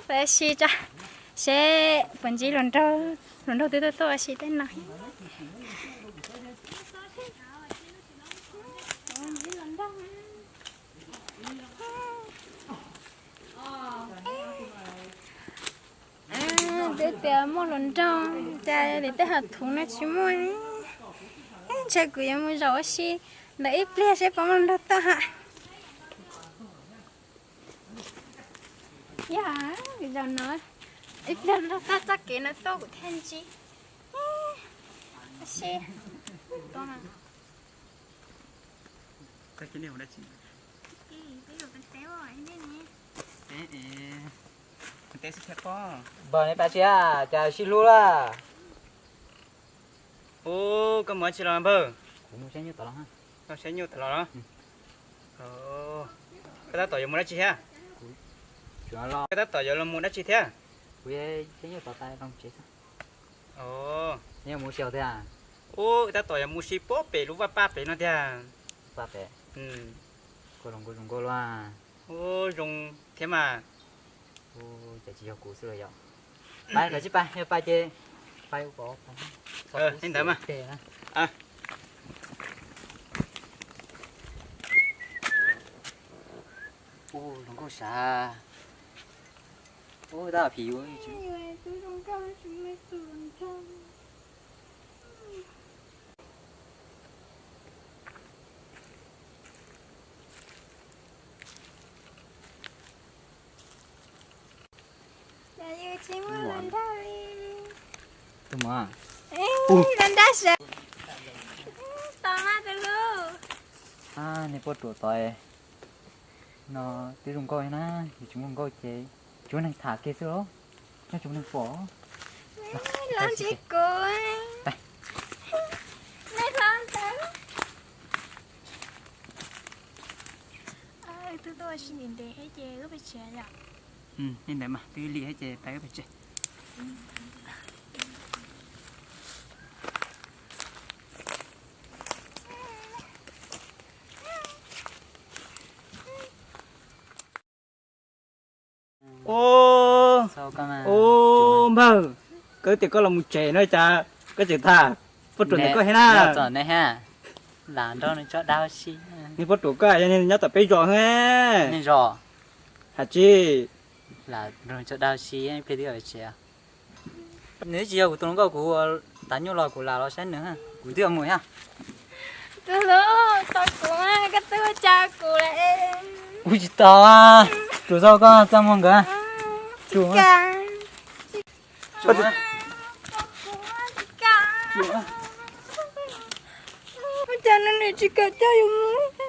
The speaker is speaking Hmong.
Peb si tso, seb puas ntsib hluas nraug, hluas nraug twb tuaj tuaj ua si tej no. Twb tias muaj hluas nraug, cas li tej hom thuv no tsis muaj. Ntshe kuv yuav mus zaum ua si ntawm ib pliag seb puas muaj hluas nraug tuaj hos. Yog, zaum no ib pliag nrog tag txoj kev no tuaj kuv thiaj ntsib. Ua si. Npawg, nej pab tsi, cas sib hlub lawm? Ub, koj mus dab tsi los npawg? Kuv mus saib nyuj tom los. Koj saib nyuj tom los los? Koj tab tom yuav mus dab tsi thiab? Koj tab tom yuav los mus dab tsi thiab? Kuv saib nyuj tom tas los tsev xwb. Ub, tab tom yuav mus si puag pem lub vaj paj pem no tiag. Vaj pem? Koj zoo nkauj zoo nkauj luaj. Ub, zoo thiab mas. Ub, cas tsis yog kuv xwb los yom. Pais, koj tsis pais, yog pais ces pais ua pov, li ntawd mas. Ub, zoo nkauj sav. Ub, tab phim. Cas yus tsis muaj hluas nraug li. Tus muam. Hluas nraug sav. Tos mas tus hlub. Nej poj ruam tod no twb zoo nkauj na, yus tsis muaj hluas nkauj ces tsis muaj neeg tham kiag xwb los, nyob tsis muaj neeg pom. Los ntsib kuv. Nej hlob ntawd. Twb tuaj ua si ntev ntev thiab ces wb pais tsev yom. Li ntawd mas twb lig thiab ces pais wb pais tsev. Ub, ub npawg, koj tias koj los mus tsev no cas koj tseem tham poj ruam ntawm koj thiab na? Lam nrog nws tso dab si. Niag poj ruam koj yog nyob tom peb zos. Niag zos. Hais tsis. Lam nrog nws tso dab si ib pliag twb tsev. Nws twb tsis yog kuv tus hluas nkauj, kuv tav nyuj los kuv lam los saib nws, kuv twb yuav mus thiab. Tus hlub, tau kuv, koj twb ua cas kuv lawm. Kuv tsis tau, tsuas txog koj txaj muag nkawd. Ua cas nws tsis kam coj yus mus?